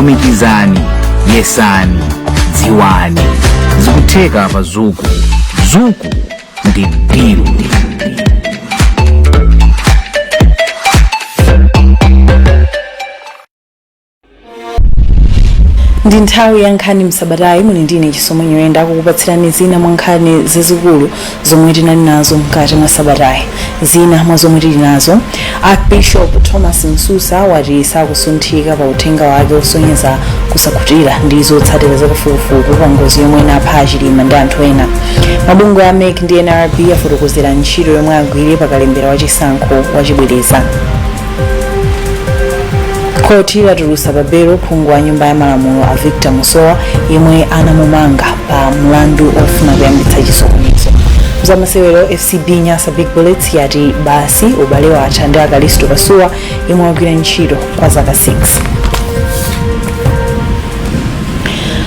Lumikizani, yesani, dziwani. Zikutheka pa Zuku. Zuku ndi deal. Ndi nthawi ya Nkhani Msabatayi. Muli ndine Chisomo Nyirenda kukupatsirani zina mwa nkhani zazikulu zomwe tinali nazo mkati mwa sabatayi. Zina mwa zomwe tili nazo: Archbishop Thomas Msusa wati sakusunthika pa uthenga wake osonyeza kusakhutira ndi zotsatira zakafukufuku pa ngozi yomwe inapha Achilima ndi anthu ena. Mabungwe a MEC ndi NRB afotokozera ntchito yomwe agwire pakalembera wachisankho wachibwereza. Khoti latulutsa pa belo phungu wa Nyumba ya Malamulo a Victor Musowa yemwe anamumanga pa mlandu ofuna kuyambitsa chisokonezo. Zamasewero, FCB Nyasa Big Bullets yati basi, ubale watha ndi Akalisto Pasuwa yemwe wagwira ntchito kwa zaka 6.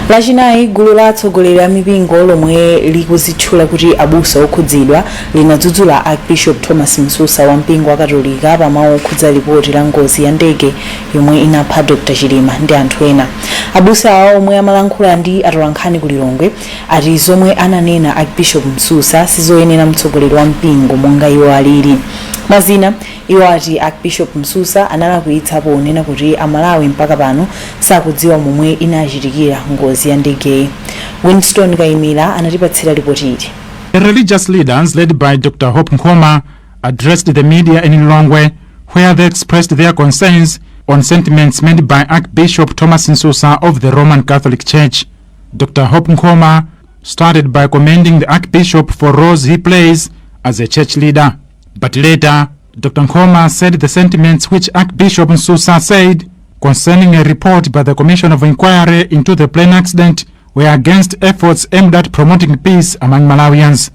Lachinayi, gulu la atsogoleri a mipingo lomwe likuzitchula kuti Abusa Okhudzidwa linadzudzula Archbishop Thomas Msusa wa mpingo wa Katolika pa mawu okhudza lipoti la ngozi ya ndege yomwe inapha Dr Chilima ndi anthu ena. Abusa awa, omwe amalankhula ndi atolankhani ku Lilongwe, ati zomwe ananena Archbishop Msusa sizoyenera mtsogoleri wa mpingo monga iwo alili. Mwazina, iwo ati Archbishop Msusa analakwitsa ponena kuti Amalawi mpaka pano sakudziwa momwe inachitikira ngozi ya ndegeyi. Winston Kaimira anatipatsira lipoti ili. The religious leaders, led by Dr. Hope Nkhoma, addressed the media in Lilongwe, where they expressed their concerns on sentiments made by Archbishop Thomas Msusa of the Roman Catholic Church. Dr. Hope Nkhoma started by commending the Archbishop for roles he plays as a church leader. But later, Dr. Nkhoma said the sentiments which Archbishop Msusa said concerning a report by the Commission of Inquiry into the plane accident were against efforts aimed at promoting peace among Malawians.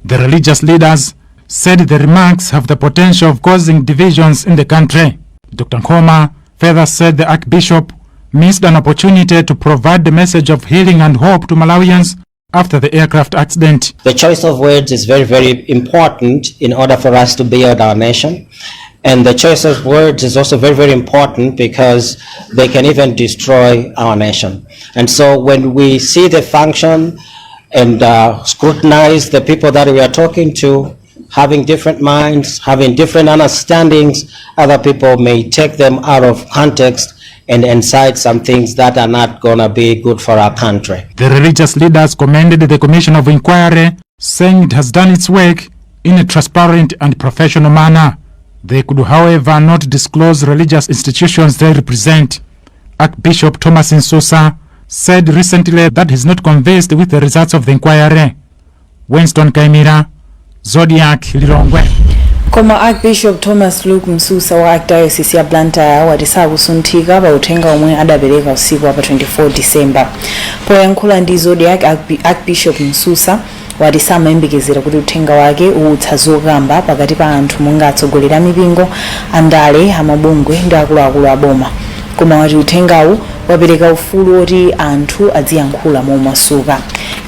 The religious leaders said the remarks have the potential of causing divisions in the country. Dr. Nkhoma further said the Archbishop missed an opportunity to provide the message of healing and hope to Malawians after the aircraft accident. The choice of words is very, very important in order for us to build our nation. And the choice of words is also very, very important because they can even destroy our nation. And so when we see the function and scrutinize the people that we are talking to, having different minds, having different understandings, other people may take them out of context and incite some things that are not going to be good for our country. The religious leaders commended the Commission of Inquiry, saying it has done its work in a transparent and professional manner. They could, however, not disclose religious institutions they represent. Archbishop Thomas Msusa said recently that he's not convinced with the results of the inquiry. Winston Kaimira, Zodiak, Lilongwe. Koma Archbishop Thomas Luke Msusa wa Archdiocese ya Blantyre wati sakusunthika pa uthenga omwe adapereka usiku wa pa 24 December. Poyankhula ndi Zodiak, Archbishop Msusa wati samayembekezera kuti uthenga wake uwutsa zokamba pakati pa anthu monga atsogoleri a mipingo, andale, amabungwe ndi akuluakulu a boma, koma wati uthengawu wapereka ufulu woti anthu adziyankhula momasuka.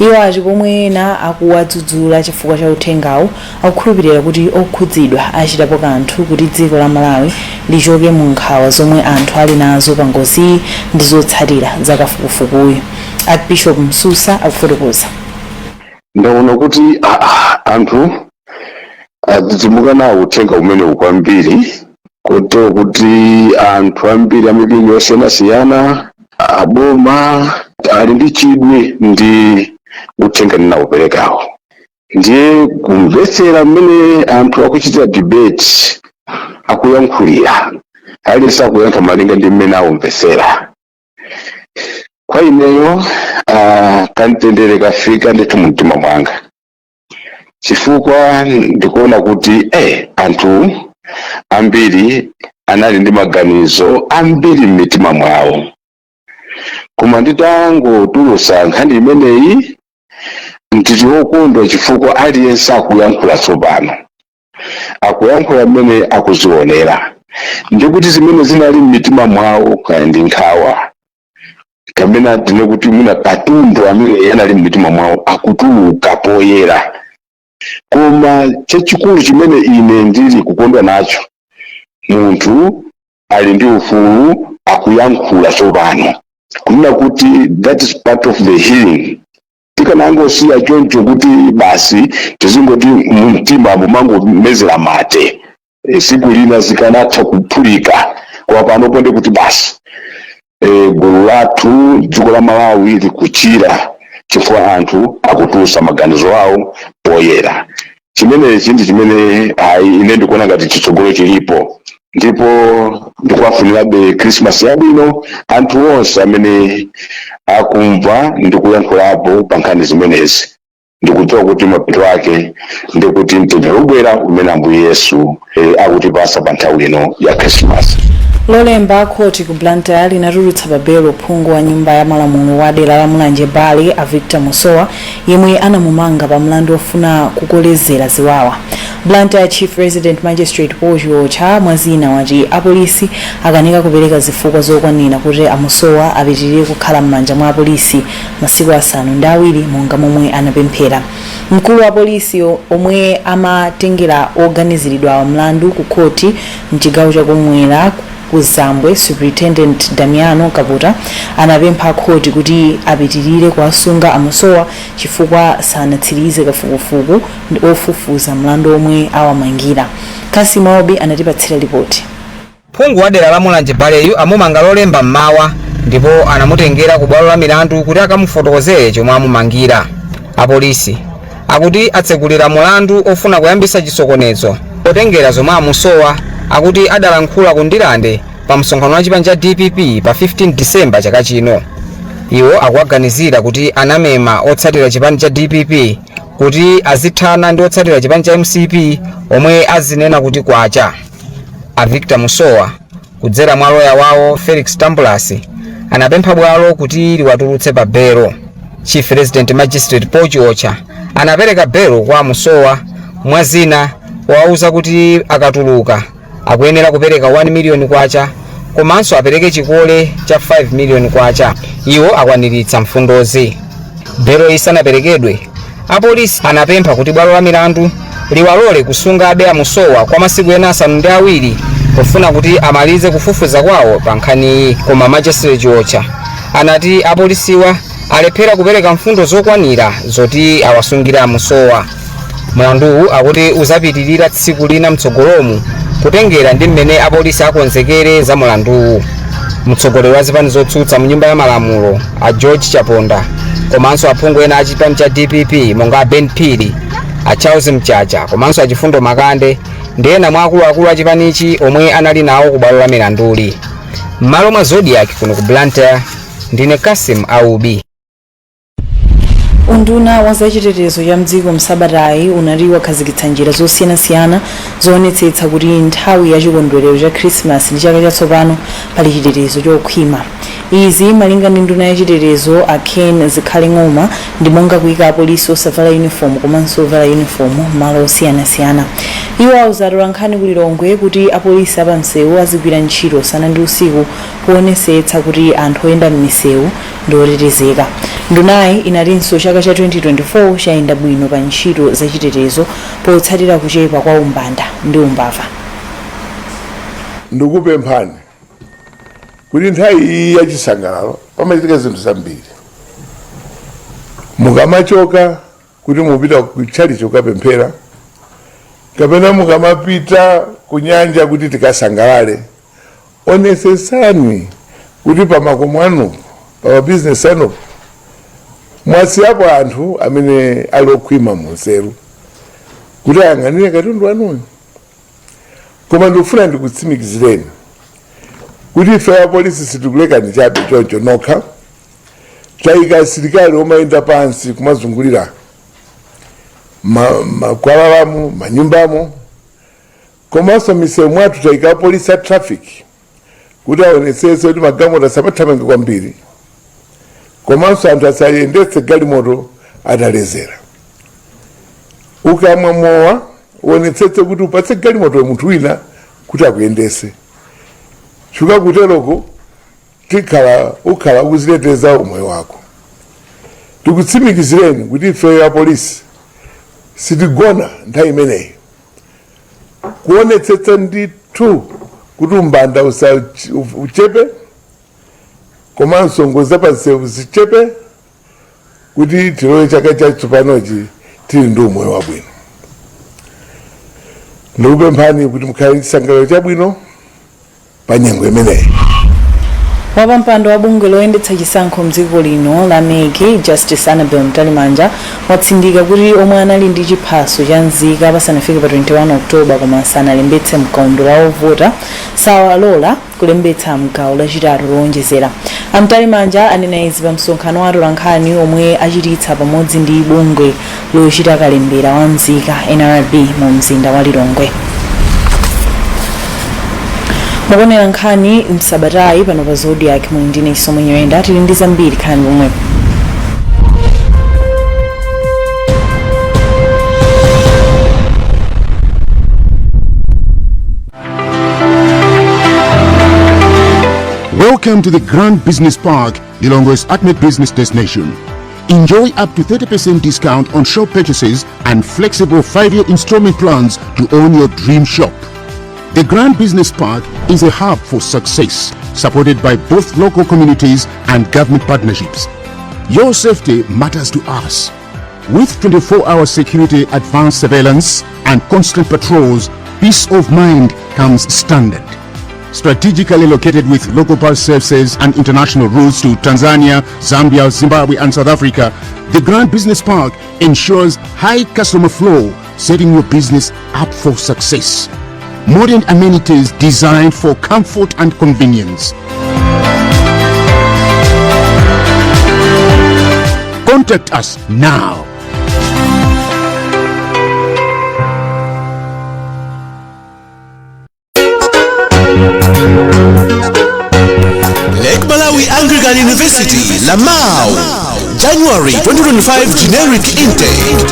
Iwo ati pomwe ena akuwadzudzula chifukwa cha uthengawu, akukhulupirira kuti okhudzidwa achitapo kanthu kuti dziko la Malawi lichoke mu nkhawa zomwe anthu ali nazo pa ngoziyi ndi zotsatira za kafukufukuyu. Archbishop Msusa akufotokoza. Ndaona kuti anthu adzidzimuka nawo uthenga umenewu kwambiri, kotero kuti anthu ambiri amipingo yosiyanasiyana, aboma, ali ndi chidwi ndi uthenga ndinawuperekawo. Ndiye kumvetsera mmene anthu akuchitira debate, akuyankhulira, aliyense akuyankha malinga ndi mmene awumvetsera. Kwa ineyo, kamtendere kafika ndithu mumtima mwanga, chifukwa ndikuona kuti anthu ambiri anali ndi maganizo ambiri m'mitima mwawo, koma nditangotulusa nkhani imeneyi, ndili wokondwa chifukwa aliyense akuyankhula tsopano, akuyankhula mmene akuzionera, ndikuti zimene zinali m'mitima mwawo, kaya ndi nkhawa kapena tine kuti mwina katundu amene anali m'mitima mwawo, akutuluka poyera. Koma chachikulu chimene ine ndili kukondwa nacho, munthu ali ndi ufulu, akuyankhula tsopano. Kunena kuti that is part of the healing. Tikanangosiya choncho kuti basi tizingoti mumtima mumangomezera mate, siku lina zikanatha kuphulika. Koma panopo ndi kuti basi, gulu lathu, dziko la Malawi likuchira chifukwa anthu akutulutsa maganizo awo poyera. Chimenechi ndi chimene ayi ine ndikuona ngati chitsogolo chilipo, ndipo ndikuwafunirabe Christmas yabwino anthu onse amene akumva ndi kuyankhulapo pa nkhani zimenezi. Ndikudziwa kuti mapeto ake ndikuti mtendere ubwera umene Ambuye Yesu akutipasa pa nthawi ino ya Christmas. Lolemba, khoti ku Blantyre linatulutsa pa belo phungu wa nyumba ya malamulo wa dera la Mulanje Bale, a Victor Musowa, yemwe anamumanga pa mlandu ofuna kukolezera ziwawa. Blantyre Chief Resident Magistrate Paul Chiotcha, mwazina, wati apolisi akanika kupereka zifukwa zokwanira kuti amusowa apitirire kukhala m'manja mwa apolisi masiku 7 monga momwe anapemphera. Mkulu wa polisi omwe amatengera oganiziridwa mlandu ku khoti mchigawo chakumwera ku Zambwe, Superintendent Damiano Kaputa, anapempha khoti kuti apitirire kuwasunga amusowa chifukwa sanatsirize kafukufuku ofufuza mlandu omwe awamangira. Kasim Obi anatipatsira ripoti. Phungu wa dera la Mulanje Baleyu amumanga Lolemba mmawa ndipo anamutengera ku bwalo la milandu kuti akamufotokozere chomwe amumangira. Apolisi akuti atsekulira mulandu ofuna kuyambisa chisokonezo potengera zomwe amusowa akuti adalankhula ku Ndilande pa msonkhano wa chipani cha DPP pa 15 Disemba chaka chino. Iwo akuwaganizira kuti anamema otsatira chipani cha DPP kuti azithana ndi otsatira chipani cha MCP omwe azinena kuti kwacha. A Victor Musowa, kudzera mwa loya wawo Felix Tambulasi, anapempha bwalo kuti liwatulutse pa belo. Chief Resident Magistrate Paul Chiotcha anapereka belo kwa Musowa, mwazina wawauza kuti akatuluka akuyenera kupereka 1 miliyoni kwacha komanso apereke chikole cha 5 miliyoni kwacha. Iwo akwaniritsa mfundozi. Belo isanaperekedwe, apolisi anapempha kuti bwalo la milandu liwalole kusungabe amusowa kwa masiku ena 7 pofuna kuti amalize kufufuza kwawo pa nkhaniyi, koma Magistrate Chiotcha anati apolisiwa alephera kupereka mfundo zokwanira zoti awasungire amusowa. Mlanduwu akuti uzapitirira tsiku lina mtsogolomu kutengera ndi mmene apolisi akonzekere za mulanduwu. Mtsogoleri wa zipani zotsutsa mu nyumba ya malamulo, a George Chaponda, komanso aphungu ena a chipani cha DPP monga a Ben Phiri, a Charles Mchacha komanso a Chifundo Makande ndi ena mwa akuluakulu a chipanichi omwe anali nawo ku bwalo la milanduli. M'malo mwa Zodiak kuno ku Blantyre, ndine Kasim Aubi. Unduna wa zachitetezo cha mdziko msabatayi unati wakhazikitsa njira zosiyanasiyana zoonetsetsa kuti nthawi ya chikondwerero cha Christmas ndi chaka chatsopano pali chitetezo chokhwima. Izi, malinga ndi nduna ya chitetezo a Ken Zikhale Ng'oma, ndi monga kuyika apolisi osavala uniform komanso ovala uniform malo osiyanasiyana. Iwo auza atolankhani ku Lilongwe kuti apolisi apamsewu azigwira ntchito usana ndi usiku kuonetsetsa kuti anthu oyenda m'misewu ndi otetezeka. Ndunayi inatinso chaka cha 2024 chayenda bwino pa ntchito zachitetezo potsatira kuchepa kwa umbanda ndi umbava. Ndikupemphani kuti nthawi iyi yachisangalalo pamachitika zinthu zambiri. Mukamachoka kuti mupita kutchalichi kukapemphera kapena mukamapita ku nyanja kuti tikasangalale, onetsetsani kuti pamakomo anupo, pamabizinesi anupo, mwasiyapo anthu amene ali okhwima mu nzeru kuti ayang'anire katundu anuyo. Koma ndikufuna ndikutsimikizireni kuti ife apolisi sitikulekani chabe choncho nokha. Tayika asilikali omayenda pansi kumazungulira makwalalamu, manyumbamo komanso misewu mwathu. Tayika apolisi a traffic kuti aonetsetse kuti magalimoto asamathamange kwambiri komanso anthu asayendetse galimoto atalezera. Ukamwa mowa, uonetsetse kuti upatse galimoto munthu wina kuti akuyendese, chifukwa kuteroko tikhala ukhala ukuziteteza umoyo wako. Tikutsimikizireni kuti ifeyo apolisi sitigona nthawi imeneyi kuonetsetsa ndithu kuti umbanda uchepe. Komanso ngozi zapansewu zichepe kuti tilowe chaka chatsopanochi tili ndi umoyo wabwino. Ndikupemphani kuti mukhale ndi chisangalalo chabwino pa nyengo imeneyi. Wapampando wa bungwe loyendetsa chisankho mdziko lino la MEC, Justice Annabel Mtalimanja, watsindika kuti omwe anali ndi chiphaso cha nzika pasanafike pa 21 October koma sanalembetse mkaundula wovota sawalola kulembetsa mgawo lachitatu lowonjezera. A Mtalimanja anena izi pa msonkhano wa atolankhani omwe achititsa pamodzi ndi bungwe lochita kalembera wa nzika, NRB, mu mzinda wa Lilongwe. Mukuonera nkhani msabatayi pano pa Zodiak, muli ndine Chisomo Nyoyenda. Tili ndi zambiri, khalani pomwepo. Welcome to the Grand Business Park, Lilongwe's ultimate business destination. Enjoy up to 30% discount on shop purchases and flexible 5-year installment plans to own your dream shop. The Grand Business Park is a hub for success, supported by both local communities and government partnerships. Your safety matters to us. With 24-hour security, advanced surveillance, and constant patrols, peace of mind comes standard. Strategically located with local bus services and international routes to Tanzania, Zambia, Zimbabwe, and South Africa, the Grand Business Park ensures high customer flow, setting your business up for success. Modern amenities designed for comfort and convenience. Contact us now. Lake Malawi Anglican University, Lamau, January 2025 generic intake.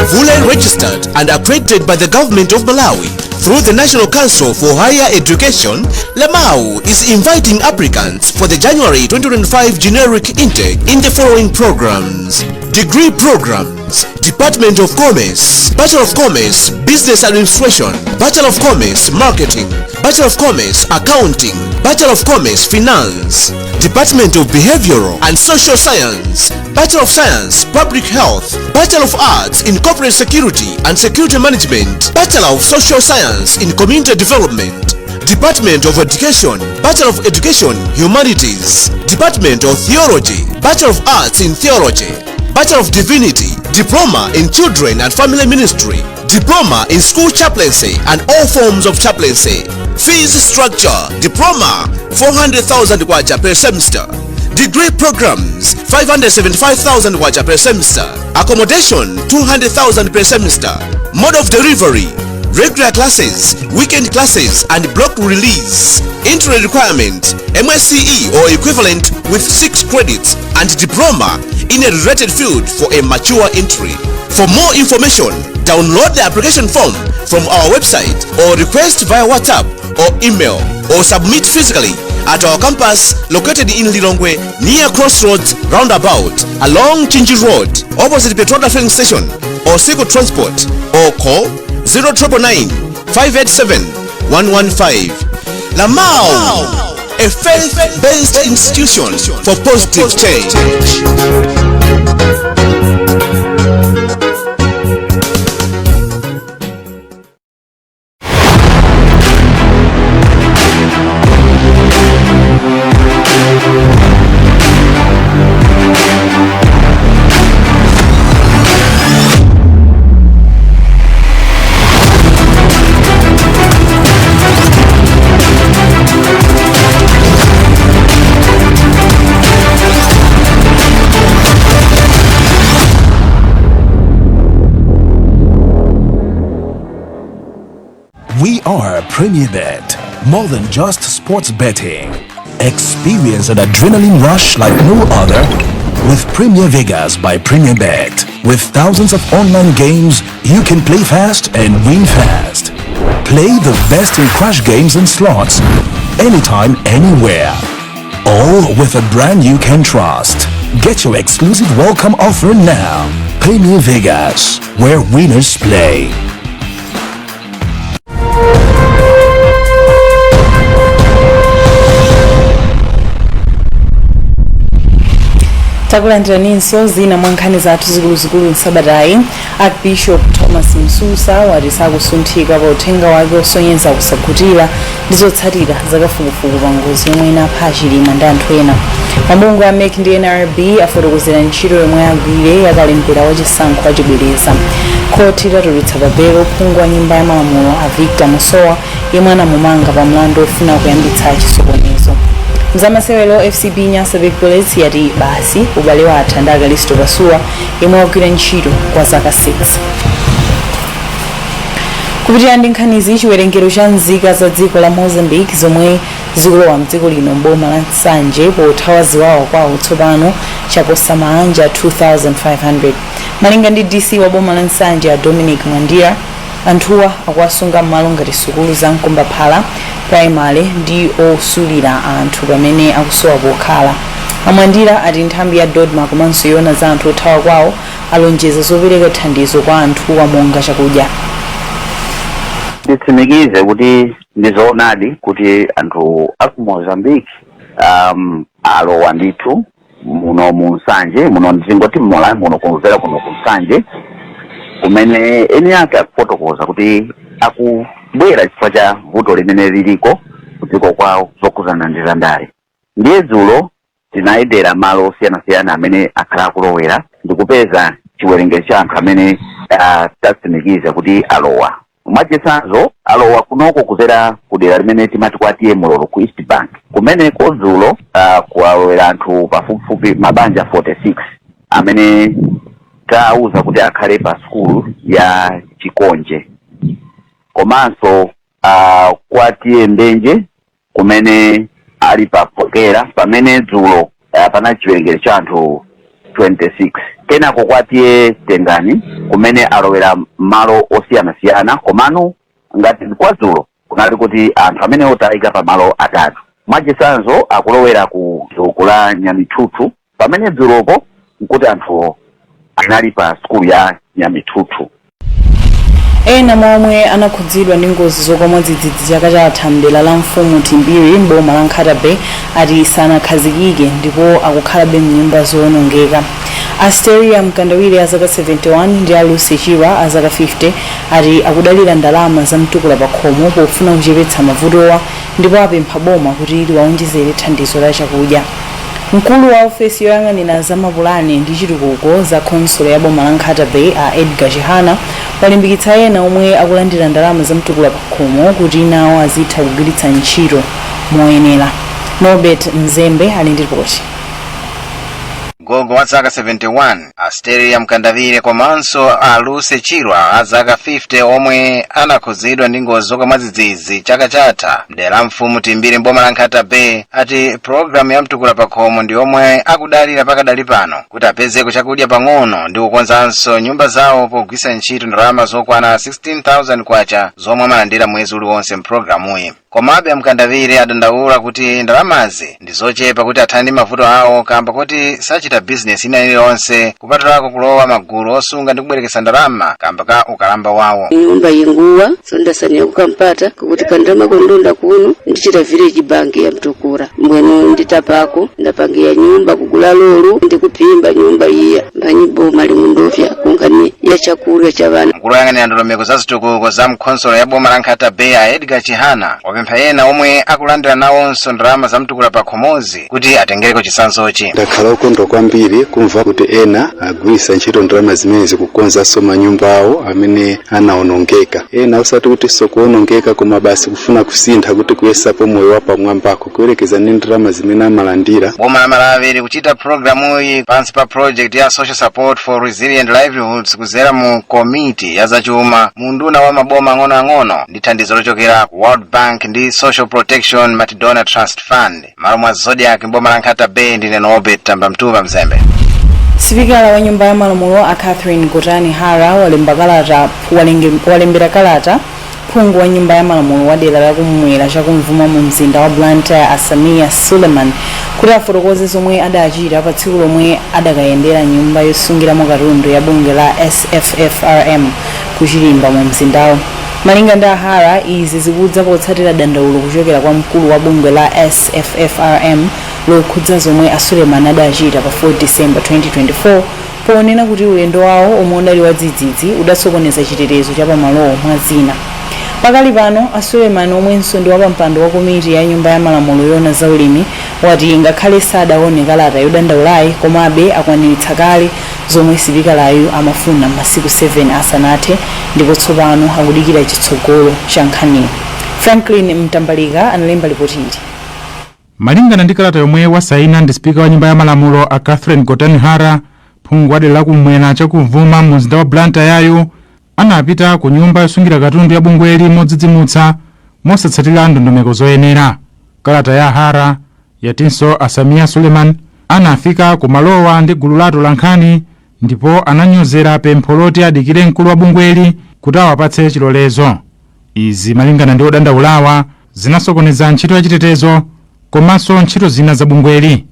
Fully registered and accredited by the government of Malawi through the National Council for Higher Education, Lamau is inviting applicants for the January 2025 generic intake in the following programs. Degree programs: Department of Commerce, Bachelor of Commerce, Business Administration, Bachelor of Commerce, Marketing, Bachelor of Commerce, Accounting, Bachelor of Commerce, Finance, Department of Behavioral and Social Science, Bachelor of Science, Public Health, Bachelor of Arts in Corporate Security and Security Management, Bachelor of Social Science in Community Development, Department of Education, Bachelor of Education, Humanities, Department of Theology, Bachelor of Arts in Theology, Bachelor of Divinity, Diploma in Children and Family Ministry, Diploma in School Chaplaincy and all forms of chaplaincy. Fees structure: Diploma 400,000 kwacha per semester. Degree programs 575,000 kwacha per semester. Accommodation 200,000 per semester. Mode of delivery: regular classes, weekend classes and block release. Entry requirement: MSCE or equivalent with 6 credits and diploma in a related field for a mature entry. For more information, download the application form from our website or request via WhatsApp or email or submit physically at our campus located in Lilongwe near Crossroads Roundabout along Mchinji Road opposite Petroda filling station or Siku Transport, or call 0999 587 115. Lamau, a faith-based institution for positive change. We are Premier Bet, more than just sports betting. Experience an adrenaline rush like no other with Premier Vegas by Premier Bet. With thousands of online games, you can play fast and win fast. Play the best in crash games and slots, anytime, anywhere. All with a brand you can trust. Get your exclusive welcome offer now. Premier Vegas, where winners play. Takulandiraninso. Zina mwa nkhani zathu zikuluzikulu msabatayi: Archbishop Thomas Msusa wati sakusunthika pa uthenga wake osonyeza kusakhutira ndi zotsatira zakafukufuku pa ngozi yomwe inapha Achilima ndi anthu ena. Mabungwe a MEC ndi NRB afotokozera ntchito yomwe agwire yakalembera wachisankho achibwereza. Khoti latulutsa pa belo phungu wa Nyumba ya Malamulo a Victor Musowa, yemwe anamumanga pa mlandu ofuna kuyambitsa chisokonezo. Mzamasewero, FCB Nyasa Big Bullets yati basi, ubale watha ndi Akalisto Pasuwa, yemwe wagwira ntchito kwa zaka 6. Kupitira ndi nkhanizi, chiwerengero cha nzika za dziko la Mozambique zomwe zikulowa mdziko lino mboma la Nsanje pothawa ziwawa kwawo tsopano chaposa maanja 2500. Malinga ndi DC wa boma la Nsanje a Dominic Mwandira, anthuwa akuwasunga m'malo ngati sukulu za Mkombaphala Primary ndi osulira anthu pamene akusowa pokhala. Amwandira ati nthambi ya DoDMA komanso yoona za anthu othawa kwawo alonjeza zopereka thandizo kwa anthuwa monga chakudya. Nditsimikize kuti ndizoonadi kuti anthu aku Mozambique alowa ndithu muno mu Nsanje muno, ndingoti mmola muno, kumvera kuno ku Nsanje, kumene eni ake akufotokoza kuti akubwera chifukwa cha vuto limene liliko kudziko kwawo zokhuzana ndi zandale. Ndiye dzulo tinayendera malo osiyanasiyana amene akhala akulowera ndikupeza chiwerengero cha anthu amene tatsimikiza kuti alowa. Mwachitsanzo, alowa kunoko kuzera kudera limene timati kwa T/A Mulolo ku East Bank, kumeneko dzulo kuwalowera anthu pafupifupi mabanja 46 amene tawuza kuti akhale pa sukulu ya Chikonje. Komanso kwa T/A Mbenje kumene ali papokera, pamene dzulo panali chiwerengero cha anthu 26. Kenako kwa T/A Tengani kumene alowera malo osiyanasiyana, komano ngati kwa dzulo kunali kuti anthu amene otayika pa malo atatu. Mwachitsanzo, akulowera ku dziko la Nyamithuthu, pamene dzulopo nkuti anthu anali pa sukulu ya Nyamithuthu. Ena mwa omwe anakhudzidwa ndi ngozi zogwa mwadzidzidzi chaka chatha mdera la Mfumu Timbiri mboma la Nkhata Bay ati sanakhazikike ndipo akukhalabe mnyumba zowonongeka. Asteria Mkandawire a zaka 71 ndi a Lucy Chirwa a zaka 50 ati akudalira ndalama za mtukula pakhomo pofuna kuchepetsa mavutowa, ndipo apempha boma kuti liwaonjezere thandizo la chakudya. Mkulu wa ofesi yoyang'anira za mapulani ndi chitukuko za khonsolo ya boma la Nkhata Bay a Edgar Chihana walimbikitsa ena omwe akulandira ndalama za mtukula pakhomo kuti nawo azitha kugwiritsa ntchito moyenera. Norbert Mzembe ali ndi ripoti. Gogo wa zaka 71 Asteria Mkandavire komanso a Lucy Chirwa a zaka 50 omwe anakhudzidwa ndi ngozi zogwa mwadzidzidzi chaka chatha mdera la Mfumu Timbiri mboma la Nkhata Bay ati pulogalamu ya mtukula pakhomo ndi yomwe akudalira pakadali pano kuti apezeko chakudya pang'ono ndi kukonzanso nyumba zawo pogwiritsa ntchito ndalama zokwana 16,000 kwacha zomwe amalandira mwezi uliwonse mpulogalamuyi. Komabe Mkandavire adandaula kuti ndalamazi ndi zochepa kuti athane ndi mavuto awo, kamba kuti sachita bizinesi ina iliyonse kupatulako kulowa magulu osunga ndi kubwerekesa ndalama kamba ka ukalamba wawo. Nyumba inguwa, so ndasaniya kukampata kuti kandalama kondonda kuno ndichita village bank ya Mtukura, mbwenu nditapako ndapangira nyumba, kugula lolu ndikuphimba nyumba iya. Mbanyi boma limundofya kunkani ya chakurya cha vana. Mkulu woyang'anira ndondomeko za zitukuko za mkhonsolo ya boma la Nkhata Bay a Edgar Chihana wapempha ena omwe akulandira nawonso ndalama za mtukula pakhomozi kuti atengereko chitsanzochi. Ndakhala okondwa kwambiri kumva kuti ena agwiritsa ntchito ndalama zimenezi kukonzanso manyumba awo amene anawonongeka, ena osati kuti sokuwonongeka koma basi kufuna kusintha kuti kuyesapo moyo wapamwambako kuyerekeza ndi ndalama zimene amalandira. Boma la Malawi likuchita pulogalamuyi pansi pa project ya Social Support for Resilient Livelihoods kuzera mu komiti ya zachuma mu unduna wa maboma ang'onoang'ono ndi thandizo lochokera ku World Bank ndi Social Protection Multi-Donor Trust Fund. Malo mwa Zodiak mboma la Nkhata Bay, ndine Norbert Tamba Mtuva Mzembe. Sipikala wa Nyumba ya Malamulo a Catherine Gotani Hara walembera kalata phungu wa Nyumba ya Malamulo wa dera lakumwera chakumvuma mu mzinda wa Blantyre a Sameer Suleman kuti afotokoze zomwe adachita pa tsiku lomwe adakayendera nyumba yosungiramo katundu ya bungwe la SFFRM kuchilimba mu mzindawo. Malinga ndi Ahara, izi zikudza potsatira dandaulo kuchokera kwa mkulu wa bungwe la SFFRM Lokhudza zomwe a Suleman adachita pa 4 December 2024, ponena kuti ulendo wawo omwe udali wadzidzidzi udasokoneza chitetezo cha pamalowo, mwa zina. Pakali pano, a Suleman, omwenso ndi wapampando wa komiti ya Nyumba ya Malamulo yoona zaulimi, wati ngakhale sadaone kalata yodandaulayi, komabe akwaniritsa kale zomwe sipikalayu amafuna masiku 7 asanathe, ndipo tsopano akudikira chitsogolo cha nkhaniyi. Franklin Mtambalika analemba ripoti ili. Malingana ndi kalata yomwe wasaina ndi spika wa Nyumba ya Malamulo a Catherine Gotani Hara, phungu wa dera lakumwera chakumvuma mu mzinda wa Blantyre anapita ku nyumba yosungira katundu ya bungweli modzidzimutsa, mosatsatira ndondomeko zoyenera. Kalata ya Hara yatinso a Sameer Suleman anafika ku malowa ndi gulu la atolankhani ndipo ananyozera pempho loti adikire mkulu wa bungweli kuti awapatse chilolezo. Izi, malingana ndi odandaulawa, zinasokoneza ntchito ya chitetezo komanso ntchito zina za bungweli.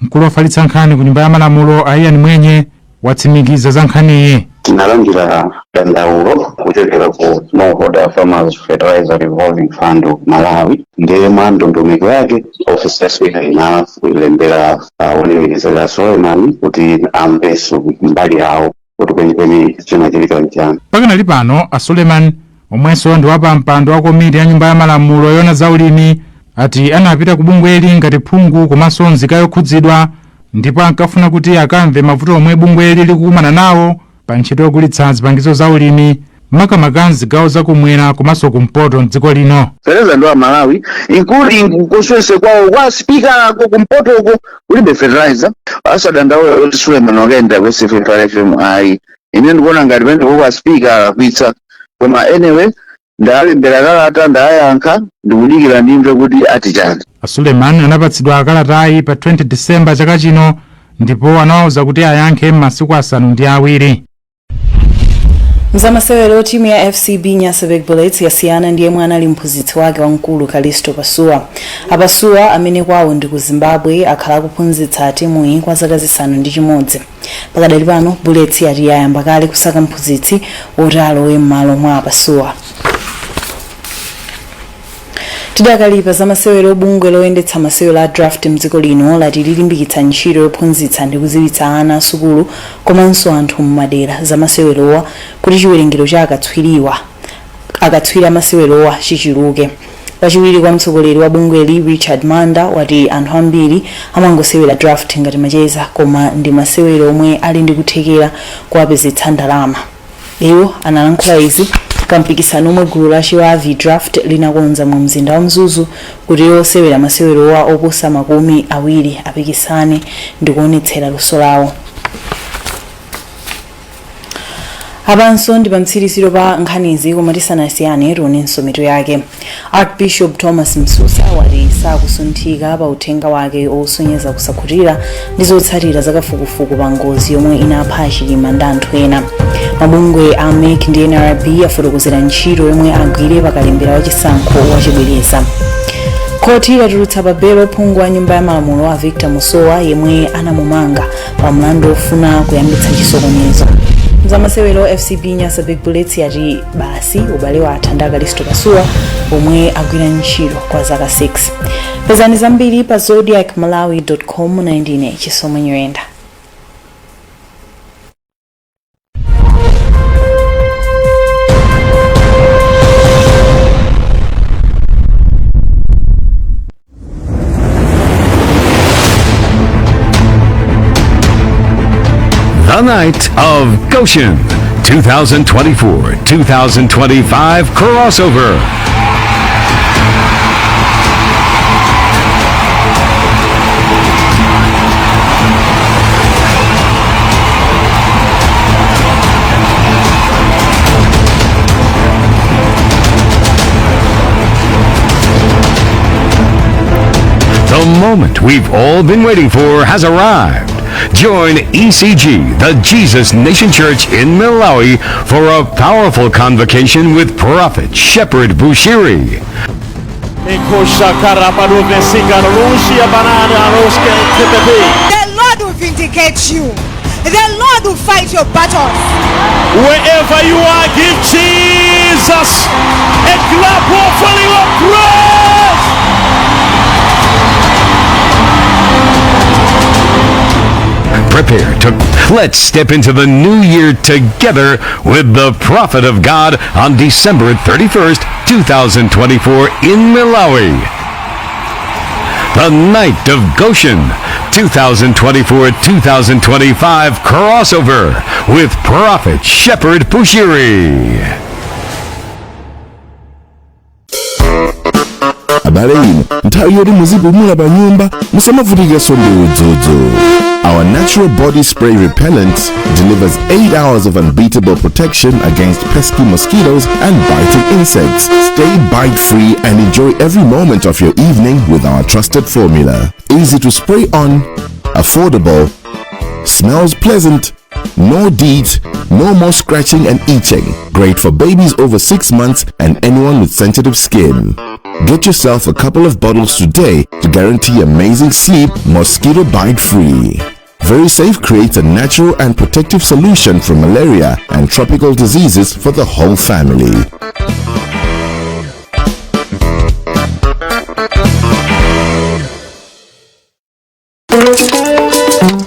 Mkulu wofalitsa nkhani ku Nyumba ya Malamulo a Ian Mwenye watsimikiza za nkhaniyi. Tinalandira dandaulo kuchokera ku Smallholder Farmers Fertilizer Revolving Fund Malawi. Ndiye mwa ndondomeko yake, ofisi ya spika inalembera olemekezeka Suleiman kuti amvenso mbali yawo kuti kwenikweni chinachitika nchani. Pakanali pano, a Suleiman, omwenso ndi wapampando wa komiti ya Nyumba ya Malamulo yoona zaulimi, ati anapita ku bungweli ngati phungu komanso nzika yokhudzidwa, ndipo ankafuna kuti akamve mavuto omwe bungweli likukumana nawo pa ntchito yogulitsa zipangizo za ulimi, makamaka mzigawo zakumwera komanso kumpoto mdziko lino. Fertilizer ndi wa Malawi, including kuswese kwawo kwa spika ko kumpoto uko kulibe fertilizer. Asadandaula kuti Suleiman wakaenda ku SFFM, ayi. Ine ndikuona ngati pamene kwa spika alakwitsa, koma anyway, ndalembera kalata, ndayankha, ndikudikira ndimve kuti ati chani. Suleiman anapatsidwa kalatayi pa 20 Disemba chaka chino ndipo anawauza kuti ayankhe m'masiku 7. Mzamasewero, timu ya FCB Nyasa Big Bullets yasiyana ndi yemwe anali mphunzitsi wake wamkulu, Kalisto Pasuwa. Apasuwa, amene kwawo ndi ku Zimbabwe, akhala akuphunzitsa timuyi kwa zaka 6. Pakadali pano, Bullets yati yayamba kale kusaka mphunzitsi woti alowe m'malo mwa Apasuwa. Tidakali pa zamasewero, bungwe loyendetsa masewero a draft mdziko lino lati lilimbikitsa ntchito yophunzitsa ndi kudziwitsa ana asukulu komanso anthu mmadera zamasewerowa kuti chiwerengero cha akatswiri amasewerowa chichuluke. Wachiwiri kwa mtsogoleri wa bungweli, Richard Manda, wati anthu ambiri amangosewera draft ngati macheza, koma ndi masewero omwe ali ndi kuthekera kuwapezetsa ndalama. Iwo analankhula izi pa mpikisano omwe gulu la Chiwavi Draft linakonza mu mzinda wa Mzuzu kuti osewera masewerowa oposa 20 apikisane ndi kuonetsera luso lawo. Apanso ndi pamtsiriziro pa nkhanizi, koma tisanasiyane tionenso mitu yake. Archbishop Thomas Msusa wati sakusunthika pa uthenga wake osonyeza kusakhutira ndi zotsatira zakafukufuku pa ngozi yomwe inapha Achilima ndi anthu ena. Mabungwe a MEC ndi NRB afotokozera ntchito yomwe agwire pakalembera wachisankho wachibwereza. Khoti latulutsa pa belo phungu wa Nyumba ya Malamulo a Victor Musowa yemwe anamumanga pa mlandu ofuna kuyambitsa chisokonezo. Zamasewero, FCB Nyasa Big Bullets yati basi, ubale watha ndi Akalisto Pasuwa omwe agwira ntchito kwa zaka 6. Pezani zambiri pa zodiakmalawi.com. Na ndine Chisomo Nyirenda. The Night of Goshen 2024 2025 crossover. The moment we've all been waiting for has arrived. Join ECG, the Jesus Nation Church in Malawi, for a powerful convocation with Prophet Shepherd Bushiri. The Lord will vindicate you. The Lord will fight your battles. Wherever you are, give Jesus a clap offering of praise. Prepare to let's step into the new year together with the Prophet of God on December 31st, 2024 in Malawi. The Night of Goshen 2024-2025 crossover with Prophet Shepherd Bushiri. Abale inu, nthawi yoti muzipumula pa nyumba musamavutikenso ndi udzudzu. Our natural body spray repellent delivers 8 hours of unbeatable protection against pesky mosquitoes and biting insects. Stay bite free and enjoy every moment of your evening with our trusted formula. Easy to spray on, affordable, smells pleasant, no DEET, no more scratching and itching. Great for babies over 6 months and anyone with sensitive skin. Get yourself a couple of bottles today to guarantee amazing sleep, mosquito bite free. Very Safe creates a natural and protective solution for malaria and tropical diseases for the whole family.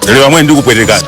Lero amwe ndikupwetekani.